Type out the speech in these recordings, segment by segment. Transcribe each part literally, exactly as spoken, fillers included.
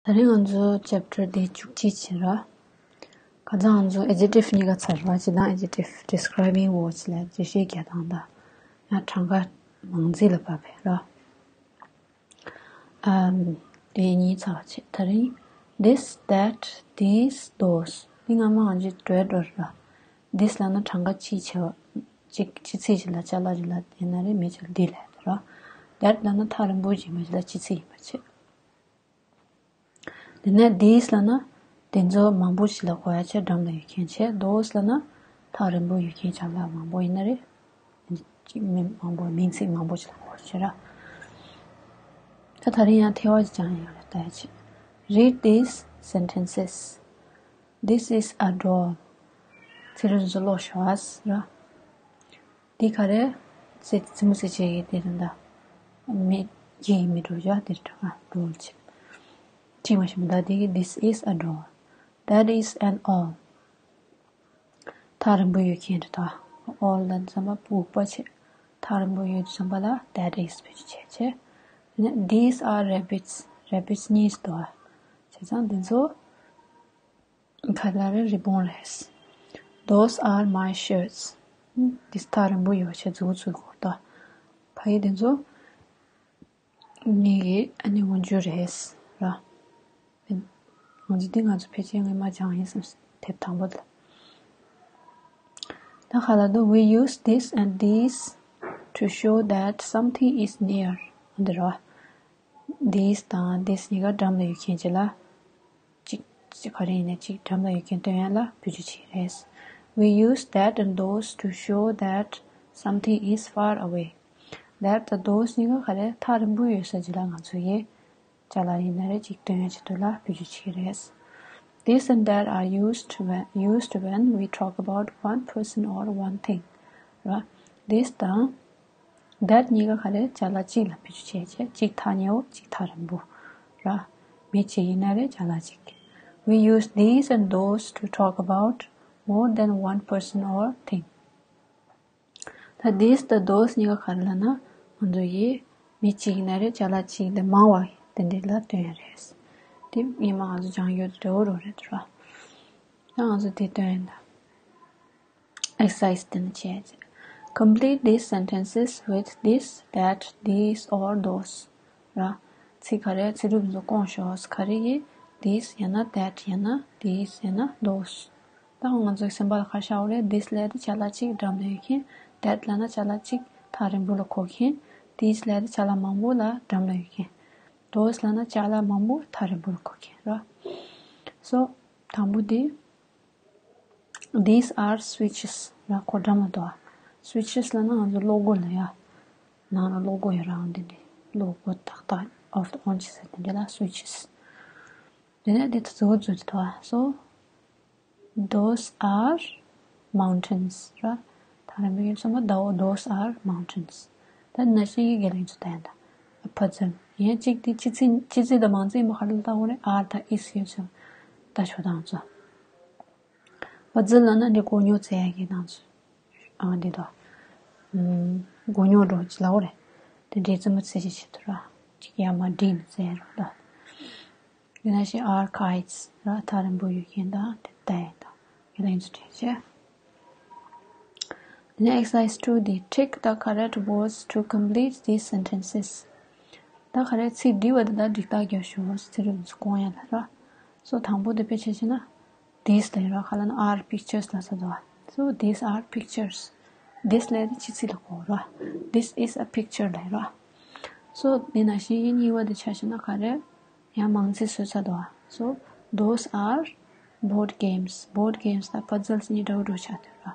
ད་རིང་ང་ཚོ་chapter དེ་བཅུ་གཅིག་བྱེད་ར། ཁ་སང་ང་ཚོ་adjective གཉིས་ཀ་ཚར་བ། སྤྱིར་བཏང་adjective describing words ལ་འགྲེལ་བཤད་རྒྱག་སྟངས་དང་། ཡང་གྲངས་ཀ་མང་ཚིག་ལ་བབས་པ་ར། ཨམ། དེ་གཉིས་ཚར་བ་བྱེད། ད་རིང་this, that, these, those འདི་སྔ་མ་ང་ཚོས་འགྲོས་འགྲོ་ར། this ལབ་ན་གྲངས་ཀ་གཅིག་བྱེད་པ། གཅིག་གཅིག་ཚིག་ཅིག་ལ་ཅ་ལག་ཅིག་ལ་ཡིན་ན་རེད། མི་ཅིག་ལ་འདི་ལབ་ར། that ལབ་ན་ཐག་རིང་པོ་ཅིག་མི་ཅིག་ལ་གཅིག་ཚིག་ཡིན་པ་བྱེད། དེ་ནས་these ལབ་ན་དེ་ཚོ་མང་པོ་ཞིག་ལ་གོ་ཡ་བྱས། འགྲམ་ལ་ཡོད་མཁན་བྱས། those ལབ་ན་ཐག་རིང་པོ་ཡོད་མཁན་ཅ་ལག་མང་པོ་ཡིན་ན་རེད། གཅིག་མིན་མང་པོ། མིང་ཚིག་མང་པོ་ཞིག་ལ་གོ་བྱས་ར། ད་ད་རིང་ཡང་ཐེ་བ་ཅིག་ཅང་ཡོད་རེད། ལྟ་ཡ་བྱས། Read these sentences. This is a doll. ཚིག་རིས་ཚོ་ཀློག་ཤོག་ཨ་ར། འདི་ག་རེ། ཙི་ཙི་མོ་ཙི་ཅེ་ཡི་དེ་རེད་ད། མི་སྐྱེ་ཡི་མི་འགྲོ་ཡ་དེ་རེད་ད། ཨ་འགྲོ་ཆེ། ཅི་མ་ཤེས་མི་ད་དེ་གི། This is a doll. That is an owl. ཐག་རིང་པོ་ཡོད་མཁན་རེད་ད། owl ལ་ཙམ་པ་སྦུག་པ་བྱས། ཐག་རིང་པོ་ཡོད་ཙམ་པ་ལ་that is བེད་སྤྱོད་བྱས་བྱས། These are rabbits. rabbits གཉིས་འདུག་ཨ། བྱས་ཙང་འདི་ཚོ་ག་རེ་རེད། རི་བོང་རེད། Those are my shirts. འདི་ཐག་རིང་པོ་ཡོད་བྱས་མཛུབ་གུ་ཚུགས་གོ་ད། ཕ་གི་དེ་ཚོ་ངེད་ཀྱི་ཨ་ནི་འོག་འཇུག་རེད་ར། འོག་འཇུག་འདི་ང་ཚོ་ཕལ་ཆེར་སྔོན་མ་སྦྱངས་ཡིན་བསམ། དེབ་དང་པོ་ལ། ད་ག་ལ་འདུག We use this and these to show that something is near. འདི་ར། These དང་this གཉིས་ཀ་འགྲམ་ལ་ཡོད་མཁན་ཅིག་ལ། གཅིག་གཅིག་ག་རེ་ཡིན་ནའི་གཅིག་འགྲམ་ལ་ཡོད་མཁན་སྟོན་ཡ་ལ་བེད་སྤྱོད་བྱེད་ཀྱི་རེད། We use that and those to show that something is far away. That དང་those གཉིས་ཀ་ག་རེ། ཐག་རིང་པོ་ཡོད་ས་ཅིག་ལ་ང་ཚོ་གིས་ཅ་ལག་ཡིན་ན་རེད་གཅིག་སྟོན་ཡ་ཆེད་དུ་ལ་བེད་སྤྱོད་བྱེད་ཀྱི་རེད། This and that are used when, used when we talk about one person or one thing. ར། This དང་that གཉིས་ཀ་ག་རེ། ཅ་ལག་གཅིག་ལ་བེད་སྤྱོད་བྱས་བྱས། གཅིག་ཐག་ཉེ་བོ་གཅིག་ཐག་རིང་པོ་ར། མི་གཅིག་ཡིན་ན་རེད་ཅ་ལག་གཅིག We use these and those to talk about more than one person or thing. ད་these དང་those གཉིས་ཀ་ག་རེ་ལབ་ན། ང་ཚོ་ཡིས་མི་གཅིག་ཡིན་ན་རེད་ཅ་ལག་གཅིག་ལས་མང་བ་དེ་འདྲ་ལ་སྟོན་ཡ་རེད། དེ་སྔོན་མ་ང་ཚོ་སྦྱངས་ཡོད་འདྲ་བོ་རོ་རེད་ར། ད་ང་ཚོ་དེ་སྟོན་ཡིན་ད། Exercise དེ་ནི་བྱས་ཚེ། Complete these sentences with this, that, these or those. ར། ཚིག་ག་རེ། ཚིག་གྲུབ་ཚོ་སྐོང་ཤོག་ག་རེ་ཡིན། This ཡང་ན་that ཡང་ན་these ཡང་ན་those. ད་ང་ཚོའི་སེམས་པ་ལ་ག་རེ་ཤར་བ་རེད། This ལབ་དུས་ཅ་ལག་གཅིག་འགྲམ་ལ་ཡོད་མཁན། That ལབ་ན་ཅ་ལག་གཅིག་ཐག་རིང་པོ་ལ་གོ་མཁན། These ལབ་དུས་ཅ་ལག་མང་པོ་ལ་འགྲམ་ལ་ཡོད་མཁན། Those ལབ་ན་ཅ་ལག་མང་པོ་ཐག་རིང་པོ་ལ་གོ་མཁན་ར། So དང་པོ་དེ། These are switches. ར། ཁོ་འགྲམ་ལ་འདུག་ཨ། Switches ལབ་ན་ང་ཚོ་གློག་སྒོ་ལ་ཡ། ནང་ལ་གློག་སྒོ་ཡོད་རང་དེ་འདྲ། གློག་སྒོ་ཏག་ཏག་off on བྱེད་ས་དེ་འདྲ་ལ་switches. དེ་ནས་དེ་ཚོ་འཛུལ་འདུག་ཨ། So those are mountains. ར། ཐག་རིང་པོ་ཡོད་ཙམ་པ་ད། Those are mountains. ད་ན་ཤིང་གི་རྒྱལ་ལ་ཡིན་ཚོ་ད་ཡིན་ད། A puzzle. ཡང་གཅིག་དེ་སྤྱི་ཚིག་སྤྱི་ཚིག་དང་མང་ཚིག་ཡིན་པ་ག་རེ་ལ་ལྟ་དགོས་རེད། are དང་is ཡོད་ཚོ་ལྟ་ཆོག་དང་ཚོ། Puzzle ལབ་ན་འདི་མགོ་རྙོག་བཙལ་ཡ་གི་ནང་ཚུད། ཨ་འདི་དོ། ཨམ། མགོ་རྙོག་འགྲོ་ཅི་ལབ་དགོས་རེད། དེ་འདྲའི་རྩེད་མོ་རྩེ་བྱེད་ཆེད་དུ་ར། ཅིག་ཡར་མར་བསྒྲིགས་ནས་རྩེ་རོགས་ལ། དེ་ནང་བཞིན་are kites ར། ཐག་རིང་པོ་ཡོད་མཁན་དང་དེ་ལྟ་ཡིན་དང་། དེ་ལ་ཡིན་ཚུལ་བྲིས་བྱས། དེ་ནས་exercise two འདི། Tick the correct words to complete these sentences. ད་ག་རེ། ཚིག་འགྲིག་པ་དེ་དག་འགྲིག་རྟགས་རྒྱག་ཤོག་ཚིག་རིས་ཚོ་སྐོང་ཡ་ལ་ར། So དང་པོ་དེ་དཔེ་ཆ་བཞག་ན། These ལབ་ཡོད་ར། ཁ་ལ་ན་are pictures ལབ་ས་འདུག་ཨ། So these are pictures. This ལབ་དེ་སྤྱི་ཚིག་ལ་གོ་ར། This is a picture ལབ་ཡོད་ར། So འདི་ནང་བཞིན་གཉིས་པ་དེ་ཆ་བཞག་ན་ག་རེ། ཡང་མང་ཚིག་བཟོས་ཚར་འདུག་ཨ། So those are board games. Board games དང་puzzles གཉིས་འདྲ་བོ་འདྲ་བོ་ཆགས་འདུག་ར།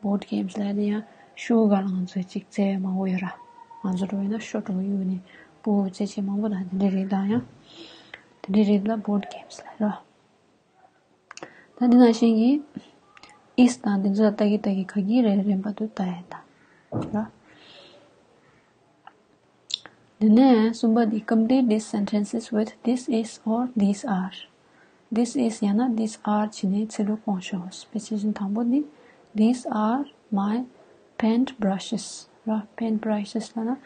Board games ལབ་དེ་ཡང་ཤོ་ག་ལ་ང་ཚོས་ཅིག་རྩེ་མང་པོ་ཡོད་ར། ང་ཚོ་འགྲོ་ཡིན་ན་ཤོ་གྲོགས་གཡུག་ནས་སྤུ་གུ་རྩེ་ཆེ་མང་པོ་དང་དེ་འདྲའི་རིགས་དང་ཡང་། དེ་འདྲའི་རིགས་ལ་board games ལབ་ར། ད་འདི་ནང་བཞིན་གྱི་is དང་འདི་ཚོ་ལ་ལྟ་གི་ལྟ་གི་ག་གི་རེ་རེ་རན་པ་འདུག་ལྟ་ཡ་དང་ར། དེ་ནས་གསུམ་པ་འདི། Complete these sentences with this is or these are. This is ཡང་ན these are བྱས་ནས་ཚིག་འབྲུ་སྐོང་ཤོག་དཔེ་ཆ་བཞིན་དང་པོ་འདི། These are my paint brushes ར། Paint brushes ལབ་ན་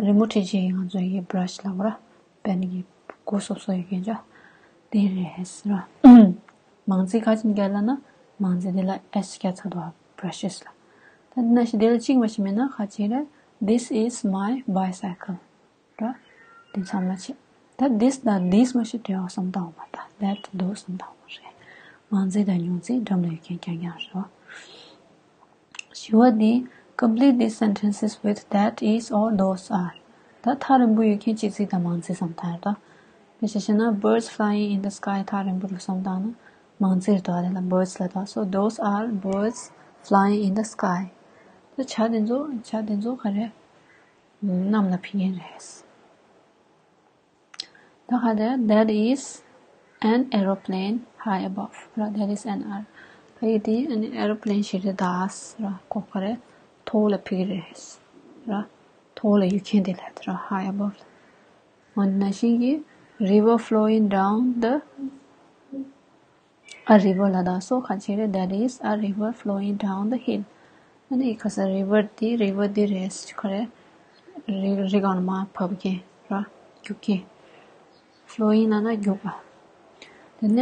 རི་མོ་བྲིས་བྱས་ང་ཚོ་ཡི་brush ལབ་ར། པེན་གྱི་མགོ་སོབ་སོབ་ཡོད་མཁན་ཅིག་དེ་རེད་ཟེར་བ། མང་ཚིག་ག་ཅིག་རྒྱག་ལབ་ན། མང་ཚིག་དེ་ལ་S རྒྱག་ཚར་འདུག་བ། Brushes ལ། ད་འདི་ན་ཞིག་དེ་ལ་གཅིག་མ་ཞིག་མེད་ན་ག་ཅིག་རེད། This is my bicycle ར། དེ་ཚང་མ་བྱེད། ད་this དང་these མ་ཞིག་དོན་བསམ་བཏང་བ་དང་that འདུག་བསམ་བཏང་བ་རེད། མང་ཚིག་དང་ཉུང་ཚིག་འགྲམ་ལ་ཡོད་མཁན་རྐྱང་རྐྱང་རེད་བ། བཞི་བ་འདི། Complete these sentences with that, is or those are. ད་ཐག་རིང་པོ་ཡོད་མཁན་སྤྱི་ཚིག་དང་མང་ཚིག་བསམ་ཐལ་ད། དཔེ་ཆ་བཤད་ན། Birds flying in the sky ཐག་རིང་པོ་རུ་བསམ་བཏང་ན་མང་ཚིག་རེད་དོ། དེ་ལ་birds ལབ་དོ། So those are birds flying in the sky. ད་བྱ་དེ་ཚོ་བྱ་དེ་ཚོ་ག་རེ། གནམ་ལ་ཕེབས་མཁན་རེད། ད་ག་དེ། That is an aeroplane high above ར། That is an aer- ཕ་གི་དེ་ཨ་ནི་aeroplane ཞིག་རེད་ད་ཟེར་ར། ཁོ་ག་རེ། ཐོག་ལ་ཕེབས་ཀྱི་རེད་ཟེར་ར། ཐོག་ལ་ཡོད་མཁན་དེ་ལབ་དེ་ར། high above ལ། འོ་ན་ནང་བཞིན་གྱི། River flowing down the a river ལབ་དོ། སོ་ག་ཅིག་རེད། That is a river flowing down the hill. ཨ་ནི་ག་ས་river དེ་river དེ་རེད་ཟེར་ག་རེ། རི་རི་སྒང་ལ་མར་བབས་མཁན་ར། རྒྱུག་མཁན། flowing ལབ་ན་རྒྱུག་པ། དེ་ནས་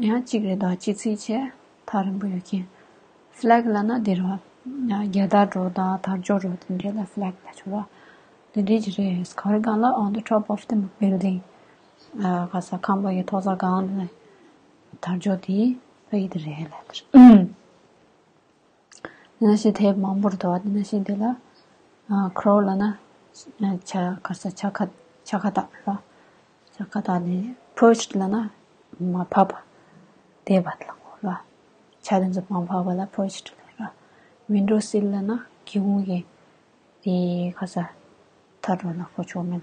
ཡང་གཅིག་རེད་དོ། སྤྱི་ཚིག་བྱས་ཐག་རིང་པོ་ཡོད་མཁན། flag ལབ་ན་འདི་རེད་བ། རྒྱལ་དར་འདྲ་དང་དར་ལྕོག་འདྲ་དེ་འདྲ་ལ་flag ལབ་ཆོག་ར། དེ་འདྲ་ཅིག་རེད། ག་རེ་སྒང་ལ། on the top of the building ག་ས་ཁང་པ་གི་ཐོག་རྩེག་སྒང་ལ་དར་ལྕོག་དེ་ཕ་གི་དེ་རེད་ལབ་དེ་རེད། དེ་ནང་བཞིན་དེབ་མང་པོ་རེད་དོ། དེ་ནང་བཞིན་དེ་ལ་crow ལབ་ན་བྱ་ག་ས་བྱ་ཁ་བྱ་ཁ་བཏགས་ར། བྱ་ཁ་བཏགས་ནས་perched ལབ་ན་མར་བབས་པ། དེ་བ་ལ་གོ་ར། བྱ་དེ་ཚོ་མར་བབས་པ་ལ་perched ལབ་ར། window sill ལབ་ན་སྒེའུ་ཁུང་གི་དེ་ག་ས་མཐའ་འགྲོ་ལ་གོ་ཆོག་མེད།